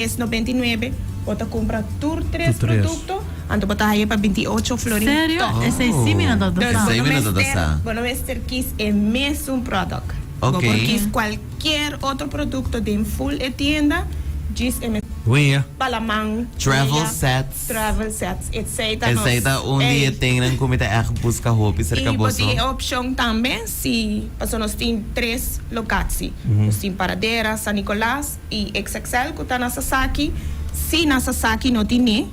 Es 99, bo ta cumpra tur tres producto, anto bo ta haya pa 28 florin. Serio? Toch. Esey sí mi no ta Dus sa. bo Esey no mi no ta mester, sa. bo no mester kies e mesun product. Bo por kies cualkier otro producto den full e tienda, djis e mes. Wea. Palaman, Travel wea, sets. Travel sets. Esey ta nos. Esey ta un di e Ey. tingnan cu mi ta echt busca hopi cerca Y bo boso. tin e opcion tambe si, pasobra nos tin tres locatie. Nos tin Paradera, San Nicolas. Y XXL cu ta na Sasaki, si na Sasaki no tine,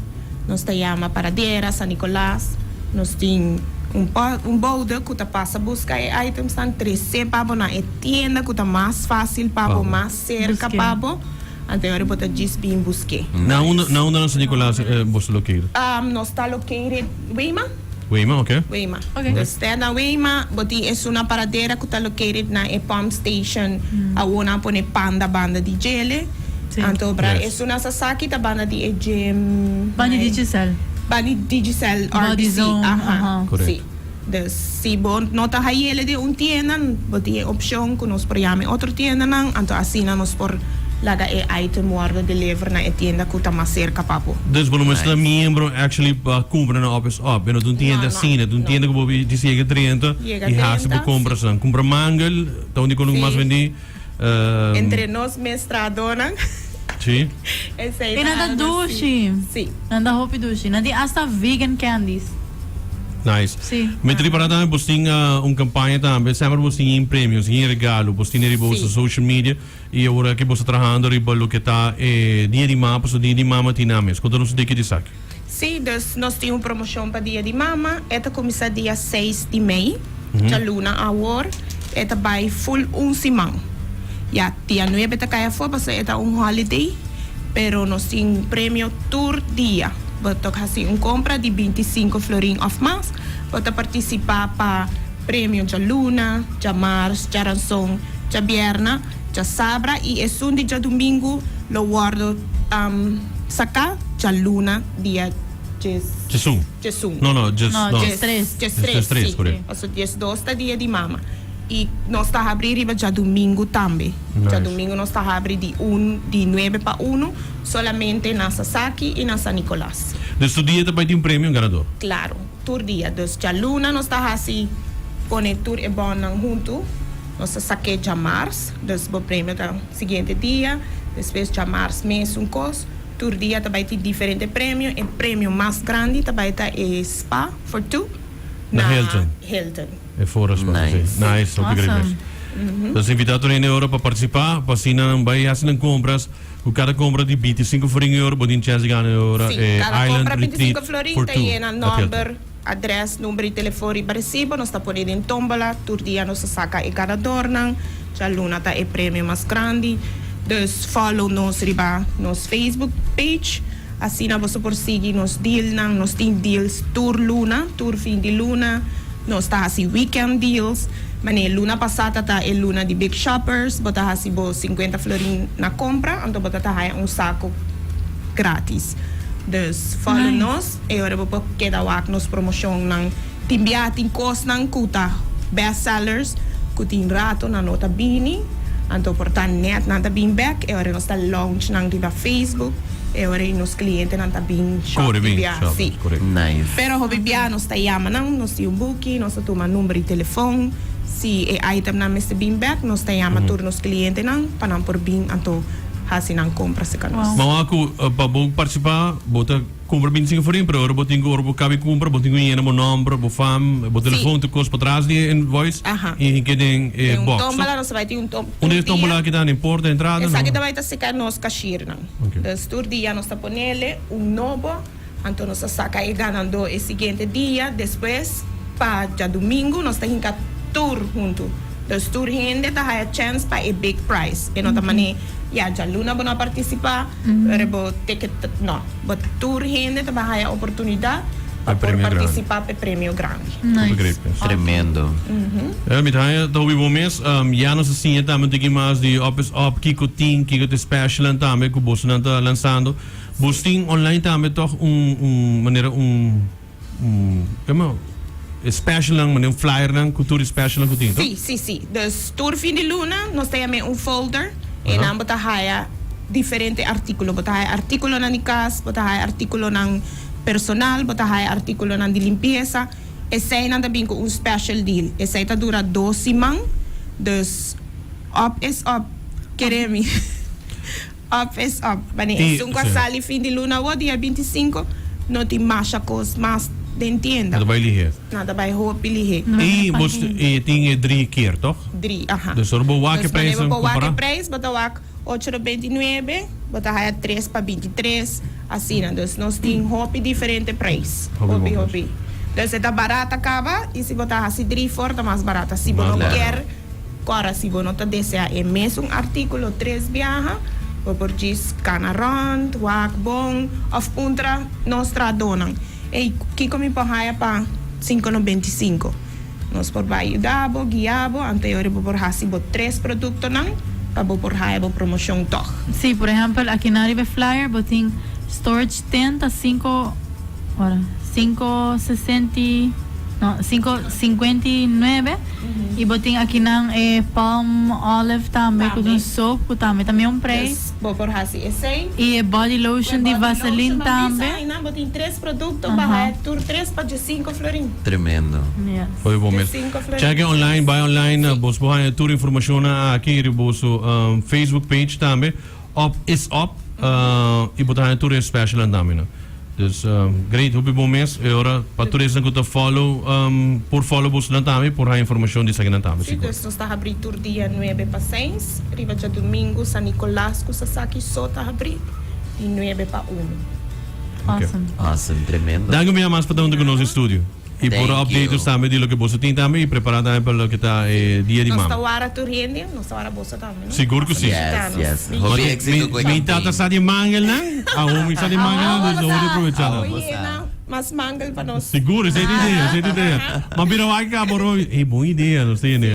nos ta yama Paradera, San Nicolas, nos tin un un bode cu ta pasa busca e itemsnan, trece pa bo na e tienda cu ta mas facil pa bo, mas cerca pa bo, anto e ora bo ta djis bin busque. Na unda na unda na San Nicolas boso located? Nos ta located Weima. Weima, ok. Weima. Ok. Dus te na Weima, bo tin esun na Paradera cu ta located na e pump station. Awor nan a pone panda banda di djele. Sí. Anto bra Yes. esun na Sasaki ta banda di e gym. Banda di Digicel. Banda di Digicel Body RBC. Zone, Aha. aha. Correct. Sí. Dus si bo no ta hayele den un tienda, bo tin e opcion cu nos por yama e otro tiendanan, anto asina nos por laga e item wordo deliver na e tienda cu ta mas cerca pa bo. Dus bo no mester ta miembro actually pa cumpra na Up is Up. E no ta un tienda No, no, asina, ta un no. tienda cu bo disi yega drenta Yega y haci bo drenta, comprasnan. si. Cumpra mangel, ta un di con cu mas Si. bendi. Entre nos mes trahadónan. Sí. Esei E nan ta ta algo así. dushi. Sí. Nan ta hopi dushi. Nan tin hasta vegan candies. Nice. Sí. Mi ta ripara tambe bos tin un campaña tambe. Semper bos tin yin premios, yin regalo. Bos tin riba boso Sí. social media. Y awor aki bos ta trahando riba loke ta e Dia di Mama, pasobra Dia di Mama tin nan mes. Conta nos un tiki di esaki. Sí, dus nos tin un promocion pa Dia di Mama. E ta cuminsa dia seis di mei, djaluna awor. E ta bay full un siman. Ya, dia nuebe ta cay afo pasobra e ta un holiday, pero nos tin premio tur dia. Bo ta haci un compra di 25 florin of mas, bo ta participa pa premio djaluna, djamars, djaranson, djabierna, djasabra y esun di djadumingu lo wordo saca djaluna dia djes. Djesun. Djesun. No, no, djes, No, no. djestres. Djestres, Djestres, si. correcto. Paso 12 ta dia di mama. Y nos ta habri riba djadumingu tambe. Nice. Djadumingu nos ta habri di un, di nuebe pa uno, solamente na Sasaki y na San Nicolas. Dus tur dia ta bai tin un premio, un ganador? Claro, tur dia. Dus djaluna nos ta haci, pone tur e bonnan hunto. Nos ta saké djamars, dus bo premio ta siguiente dia. Despues djamars mesun cos. Tur dia ta bai tin diferente premio. E premio mas grandi ta bai ta e spa for two Na na Hilton. Hilton. E fora spa, Nice. si. Nice, hopi great Awesome. mes. Nos invita tur hende ora pa participa, pa asina nan bai haci nan compras. Cu cada compra di 25 florin e ora bo tin chance di gana e ora Si, e cada Island compra Retreat 25 florin for ta two yena at Hilton. nomber, adres, number di telefon riba recibo. Nos ta pone den tombola. Tur dia nos ta saca e ganadornan. Djaluna ta e premio mas grandi. Dus follow nos riba nos Facebook page. Asina boso por sigui nos dealnan. Nos tin deals tur luna, tur fin di luna. Nos ta hasi weekend deals. Manera luna pasá ta ta e luna di Big Shoppers. Bo ta hasi bo 50 florin na compra, anto bo ta ta haya un saco gratis. Dus follow Nice. nos e ora bo por keda wak nos promocionnan. Tin bia tin kosnan ku ta best sellers ku tin rato nan no ta bini, anto por ta net nan ta bin bek, e ora nos ta launch nan riba Facebook, e ora ei nos klientenan ta bin shop Kore di bin bia, shop, si. korekto. Nice. Pero hopi bia nos ta yama nan, nos tin un buki, nos ta tuma number di telefon, si e itemnan mester bin bek nos ta yama tur nos klientenan pa nan por bin anto hasi nan kompra serka nos. Wow. Mama ku pa bo partisipá bo ta. Kumpra 25 florin, pero ora bo tin ku ora bo kabi kumpra bo tin ku yena bo nòmber, bo fam, bo telefon, tur kos patras di e invoice i hinke den e Den un box. tómbola nos ta bai tin un tom Unda tur e tómbola dia. aki ta den porta entrada no? Esaki ta bai ta seka nos kashirnan. Ok. Dus tur dia nos ta ponele un nobo, anto nos ta saka e ganadó e siguiente dia, despues pa djadumingu nos ta hinka tur huntu. Dus tur hende ta haya chèns pa e big prize. E no ta manera ya djaluna bo no a partisipá, ora bo ticket ta no. Bo tur hende ta bay haya oportunidad pa E por premio grandi. participa p'e premio grandi. Nice. Great mes. Tremendo. Eh, mi ta haña ta hopi bon mes. Ya nos a siña tambe un tiki mas di Up is Up, kiko tin, kiko ta e specialnan tambe ku bosonan ta lansando. Bos tin online tambe tòg un un manera un un kema e specialnan, manera un flyernan ku tur e specialnan ku tin, tòg? Sí, sí, sí. Dus tur fin di luna nos ta yam'é un folder, e nan bo ta haya. diferente artíkulo. Bo ta haya artíkulonan di kas, bo ta haya artíkulonan personal, bo ta haya artíkulonan di limpiesa. Eseinan ta bin ku un special deal. Esei ta dura dos siman, dus op is op, kere mi. Op is op. Wanneer esun ku a sali fin di luna awor, dia 25, no tin masha kos mas den tienda. Nan ta bai lihé. Nan ta bai hopi lihé. I bo tin e drie keer, toch? Drie, aha. Dus ora bo wak e prijs Dus wanneer bo wak kompara? e prijs, bo ta wak ocho ro 29, bo ta haya tres pa 23, asina. Dus nos tin hopi diferente prijs. Hopi Hopi, bon hopi. Dus e ta barata kaba i si bo ta hasi drie for ta mas barata. Si bo Mas no barata. kier Ora si bo no ta desea e mesun artíkulo tres biaha, bo por djis kana rònt, wak bon, òf puntra nos trahadónan, Ey, kiko mi por haya pa 5,95? Nos por bai yuda bo, guia bo, anto e ora bo por hasi bo tres produktonan pa bo por haya bo promoshon tòg. Sí, por ehèmpel, aki nan riba e flyer bo tin storage tin ta sinku, ora, sinku sesenta, no, 5,59 i bo tin akinan e palm olive tambe ku un soap ku tambe ta mi un prijs. Bo por hasi esei. I e body lotion di Vaseline tambe. Bo tin tres produkto pa haya tur tres pa 15 florin. Tremendo. Yes. Hopi bon mes. 15 florin. Check online, bai online, bo por haya tur informashonnan aki riba boso Facebook page tambe. Op is op i bo ta haña tur e specialnan tambe no. Dus great, hopi bon mes. E ora pa tur esnan ku ta follow por follow bosonan tambe por haña informashon di esakinan tambe Sí, sigur. dus nos ta habrí tur dia 9 pa 6. Riba djadumingu San Nicolas ku Sasaki so ta habrí di 9 pa 1. Awesome. Awesome, tremendo. Danki un bia mas pa ta huntu ku nos den studio. I por Thank update you. nos tambe di loke boso tin tambe i prepará tambe pa loke ta e dia di Nos ta mama. wara tur hende, nos ta wara boso tambe, no? Sigur ku si. Yes. Hopi éxito ku e Mi tata campaign. sa di mangelnan, awor mi sa di mangelnan, dus awor di aprovechá nan. Oye, na, mas mangel pa nos. Sigur, esei ta idea, esei ta idea. Ma bira wak ka boro, hey, bon idea, nos ta yende.